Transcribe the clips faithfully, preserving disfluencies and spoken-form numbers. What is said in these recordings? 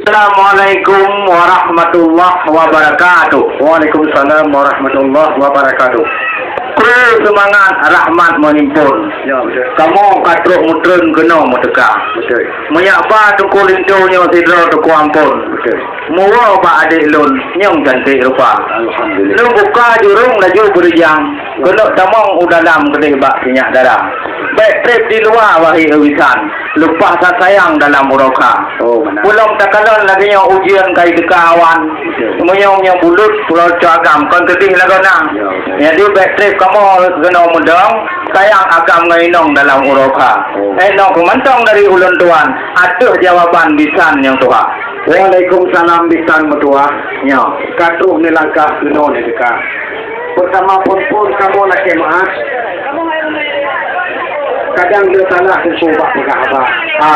Assalamualaikum warahmatullahi wabarakatuh. Waalaikumsalam warahmatullahi wabarakatuh. Kru seumangat rahmat meuhimpon. Ya, betul. Kamoe ka trok meutrön keunoe meuteuka. Betul. Meunyak ba Teungku Linto nyoe sidroe Teungku Ampon. Betul. Meuwoe bak adék lôn nyang cantik rupa. Alhamdulillah. Lôn buka jurông laju beurijang. Keuneuk tamong u dalam keudeh bak sinyak dara. Bèk trép di luwa wahé bisan. Leupah sa sayang dalam uroe kha. Oh, meunan. Ulôn takalon lagèe nyoe ujeuen ka jiteuka awan. Betul. Meunyoe nyoe buleut, pulo cok agam kon keudeh lagoe na. Ya, betul. Jadi bèk trép kamoe keunoe meudong, sayang agam ngon inong dalam uroe kha. Oh. Eh, nyoe peumantong dari ulôn tuan, ateueh jawaban bisan nyang tuha. Waalaikumsalam bisan meutuah. Nyoe. Ka trok neulangkah keunoe neuteuka. Peutama phôn-phôn kamoe lakèe meu'ah. Kadang le salah teungku bak peugah haba. Ha.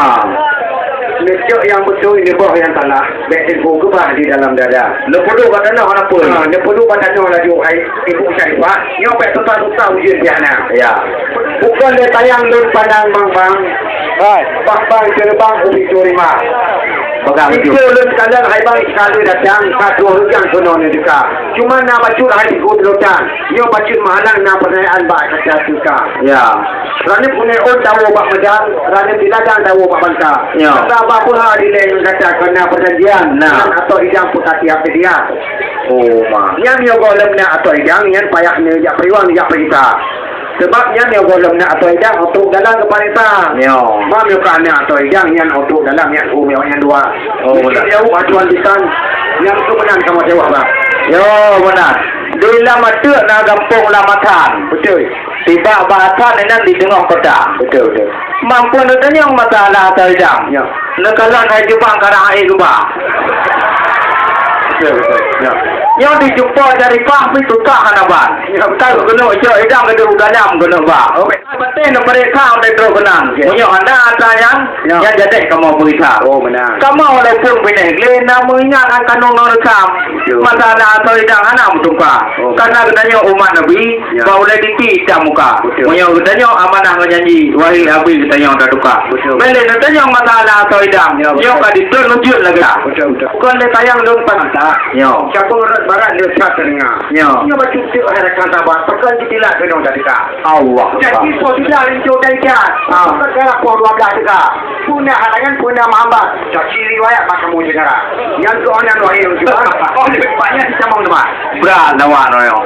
Neujok nyang beutôi neuboh nyang salah. Bèk teungku keubah di dalam dada. Neupeuduek bak tanoh hana peue. Ha, neupeuduek bak tanoh laju hai Ibu Syarifah. Nyoe bèk susah-susah ujeuen piah na. Ya. Bukon lé sayang lôn pandang bang-bang. Hai. Bak bang seureubang ubit dua lima. Peugah beutôi. Itu lôn kalon hai bang sekali datang, ka troh hujan keunoe neuteuka. Cuma na bacut hai di gub lautan. Nyoe bacut meuhalang na peunayaan bak kaca teuka. Ya. Raneuk punéh ôn dawoe bak meudan, raneuk di ladang dawoe bak bangka. Ya. Kata bak peuha dilèe ngon kaca keu na peujanjian. Nah. Nyan ateueh idang peuka tiap seudia. Oh, ma. Nyan nyoe gohlom na ateueh idang, nyan payah neujak peuiwang, neujak peurintah. Sabab nyan nyoe gohlom na ateueh idang, untuk dalam keuparesan. Nyoe. Mam nyoe ka na ateueh idang, nyan untuk dalam, nyan hu nyoe nyan dua. Oh, betul. Jaweueb acuan bisan, nyan keuh meunan kamoe jaweueb, Bang. Yo, meunan. Di Lam Ateuk na gampông Lam Athan. Betul. Sibak bak Athan inan di teungoh kota. Betul, betul. Mampu neutanyong masalah ateueh idang. Ya. Neukalon hai jubang karang aé geuba. Betul, betul. Ya. Nyoe di jumpa Syarifah pih tukah hana ban. Ya, betul. Ka keuneuk cok idang keudeh u dalam keuneuk ba. Oh, batéh neupareksa, neutrok keunan. Ya. Meunyoe hana atra nyan, ya, nyan jadeh kamoe peuriksa. Oh, meunan. Kamoe walaupun binéh glé na meuingat ngon kanun ngon reusam. Betul. Masalah ateueh idang hana meutuka. Oh. Karena geutanyoe umat Nabi, ya, bak ulèe titi itam muka. Betul. Meunyoe geutanyoe amanah ngon janji, wahé Abi geutanyoe tatuka. Betul. Bèk lé neutanyong masalah ateueh idang. Ya, betul. Nyoe ka ditrön ujeuen lagèe. Betul, betul. Bukon lé sayang lôn pan mata. Nyoe. Cabeueng rot barat lé that teudeunga. Nyoe. Nyoe bacut teuk hai rakan sahabat, pakon jitilat keunoe teuka. Allah. Jadi, Akbar. Po teuka linto dan ikat. Ah. Pakon galak poh dua blah teuka. Peue na halangan, peue na meuhambat. Caci riwayat bak kamoe syedara. Nyang keu nyan wahé lôn cuba. Oh, leupah nyan dicamong teuma. Brat lawan nyoe.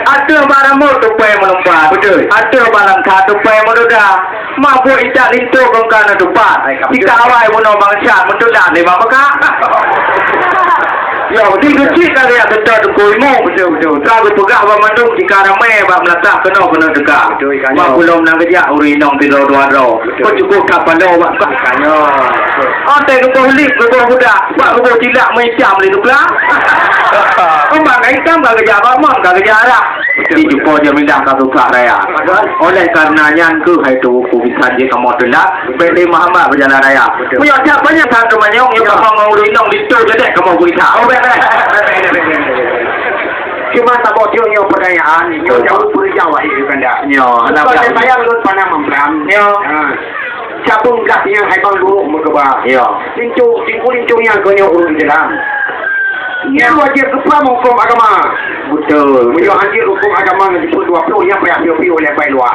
Ateueh bak rambôt tupai meulumpat. Betul. Ateueh bak langkah tupai meudoda. Mabök itak linto kongka na tupat. Hai, ka betul. Tika awai bunoe bangsa meutulat lé bak Mekah. Ya, betul. Di keuchik ka gaya seutôt Teungku Imum. Betul, betul, betul. Ka geupeugah bak mandum tika ramé bak meulatah keunoe keuneuk teuka. Betul, ikanyo. Bak kulom nyang geujak ureueng inong sidroe dua droe. Betul. Kok cukup that paloe bak Mekah. Ikanyo. Betul. Watèe geuboh lip, geuboh budak, bak geuboh cilak meuitam lé tukla. Keumbang ka itam, ka geujak bak mon, ka geujak arak. Betul, betul. Di jumpa jamilah ka susah raya. Betul. Oleh karena nyan keuh hai Teungku bisan jih kamoe teulat, bèk lé meuhambat beujalan raya. Betul. Meunyoe that banyak that teumanyong, nyoe, ya, kamoe ngon ureueng inong linto jadeh kamoe gurita. Oh, bèk, bèk. Cuma saboh nyoe pertanyaan, nyoe, betul, jaweueb peureuja wahé Yuganda. Nyoe, hana. Bukan beurala. Saya lôn pandang meumbram. Nyoe. Ha. Cabeueng blah nyang hai bang duek meukeubah. Ya. Linto, Teungku linto nyang keu nyoe ureueng Islam. Nyan wajéb geupaham hukôm agama. Betul. Meunyoe hanjeuet hukôm agama ngon sifeuet dua ploh, nyan payah piôh-piôh lé pai luwa.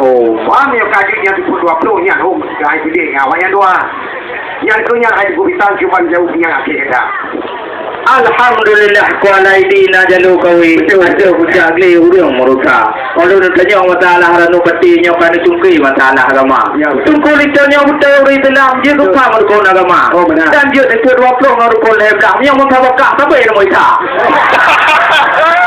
Oh. Paham nyoe ka jeuet nyan sifeuet dua ploh nyan hom, hai sidéh ngon awak nyang dua. Nyan keuh nyan hai geubisan cuman jaweueb nyang akhé dah. Alhamdulillah, kuala idi na jalô kawé. Betul. Ateueh pucak glé ureueng meurusa. Ulôn tanyong masalah ranup baté nyoe ka neutungké masalah agama. Ya, betul. Teungku linto nyoe beutôi ureueng Islam, jeuet, betul, geupaham rukon agama. Oh, benar. Dan jeuet neuteuet dua ploh ngon rukon lhèe blah. Nyoe meusaboh kah, sabe ilmu Isa.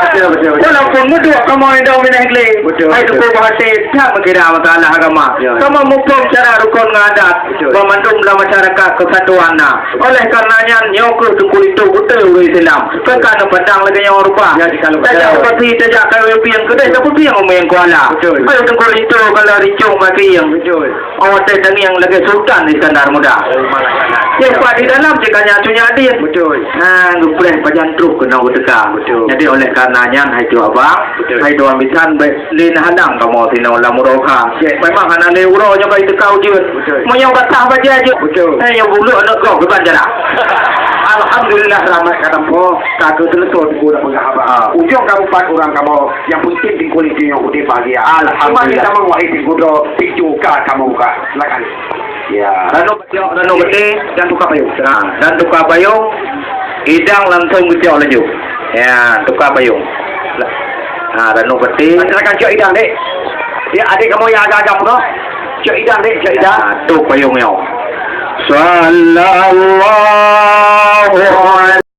Betul, betul, betul. Walaupun meuduek kamoe inong binéh glé. Betul, betul. Hai Teungku Mahathir, that meukira masalah agama. Ya, ya. Kamoe muphom cara rukon ngon adat. Betul. Bak mandum lam masyarakat keusatuan na. Oleh karena nyan, nyoe keuh Teungku linto beutôi ureueng Islam. Kon ka neupandang lagèe nyoe rupa. Ya, jikalau tajak beutôi. Seperti tajak kawé pieng keudeh, tapi pieng umieng kuala. Betul. Ayo Teungku linto kalau rincong bak pieng. Betul. Awak teh tangieng lagèe sultan di Sandar Muda. Oh, malah. Cek pat di dalam, cek ka nyan tu nyan adil. Betul. Ha, geupreh pajan trok keunoe geuteuka. Betul. Jadi, oleh karena nyan, hai tu abang, Betul. hai tuan bisan, baik lé neuhalang kamoe sinoe lam uroe kha. Cek. Memang hana lé uroe nyoe ka jiteuka ujeuen. Betul. Meunyoe ka tah bajée jeuet. Betul. Eh, nyang buleuek aneuk gob, kiban jalan. Alhamdulillah, rahmat ka tampo, ka keu seuleusoe teungku dak peugah haba. Ah. Ujong kamoe pat urang kamoe, nyang penting teungku lé nyoe udép bahagia. Alhamdulillah. Cuma kita meuwahai teungku droe, pintu ka kamoe buka. Silakan. Ya. Ranub tiok, ranub beutih, dan tukar payong. Ha, dan tukar payong, idang langsung geucok laju. Ya, tukar payong. Ha, ranub beutih. Silakan cok idang, dek. Ya, adik kamoe nyang agam-agam tu. Cok idang, dek, cok idang. Ha, tu payong nyoe. Sallallahu alaihi